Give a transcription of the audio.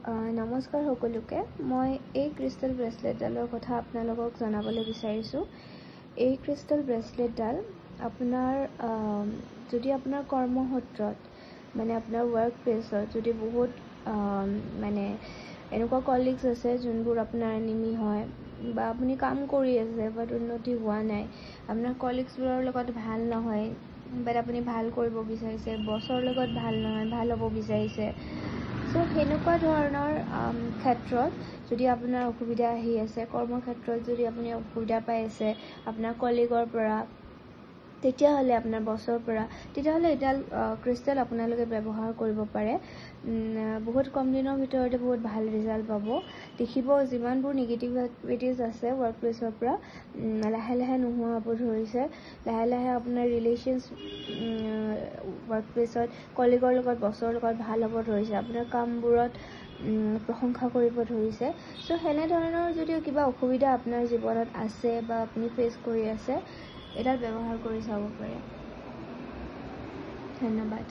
নমস্কাৰ সকলোকে। মই এই ক্ৰিষ্টেল ব্ৰেচলেটডালৰ কথা আপোনালোকক জনাবলৈ বিচাৰিছোঁ। এই ক্ৰিষ্টেল ব্ৰেচলেটডাল আপোনাৰ যদি আপোনাৰ কৰ্মসূত্ৰত, মানে আপোনাৰ ৱৰ্ক প্লেচত যদি বহুত মানে এনেকুৱা কলিগছ আছে যোনবোৰ আপোনাৰ এনিমি হয়, বা আপুনি কাম কৰি আছে বাট উন্নতি হোৱা নাই, আপোনাৰ কলিগছবোৰৰ লগত ভাল নহয় বাট আপুনি ভাল কৰিব বিচাৰিছে, বছৰ লগত ভাল নহয়, ভাল হ'ব বিচাৰিছে, চ' সেনেকুৱা ধৰণৰ ক্ষেত্ৰত যদি আপোনাৰ অসুবিধা আহি আছে, কৰ্মক্ষেত্ৰত যদি আপুনি অসুবিধা পাই আছে আপোনাৰ কলিগৰ পৰা, তেতিয়াহ'লে আপোনাৰ বছৰ পৰা, তেতিয়াহ'লে এডাল ক্ৰিষ্টেল আপোনালোকে ব্যৱহাৰ কৰিব পাৰে। বহুত কম দিনৰ ভিতৰতে বহুত ভাল ৰিজাল্ট পাব। দেখিব যিমানবোৰ নিগেটিভিটিজ আছে ৱৰ্ক প্লেচৰ পৰা লাহে লাহে নোহোৱা হ'ব ধৰিছে। লাহে লাহে আপোনাৰ ৰিলেশ্যনছ ৱৰ্ক প্লেচত কলিগৰ লগত, বছৰ লগত ভাল হ'ব ধৰিছে, আপোনাৰ কামবোৰত প্ৰশংসা কৰিব ধৰিছে। চ' সেনেধৰণৰ যদি কিবা অসুবিধা আপোনাৰ জীৱনত আছে বা আপুনি ফেচ কৰি আছে, এডাল ব্যৱহাৰ কৰি চাব পাৰে। ধন্যবাদ।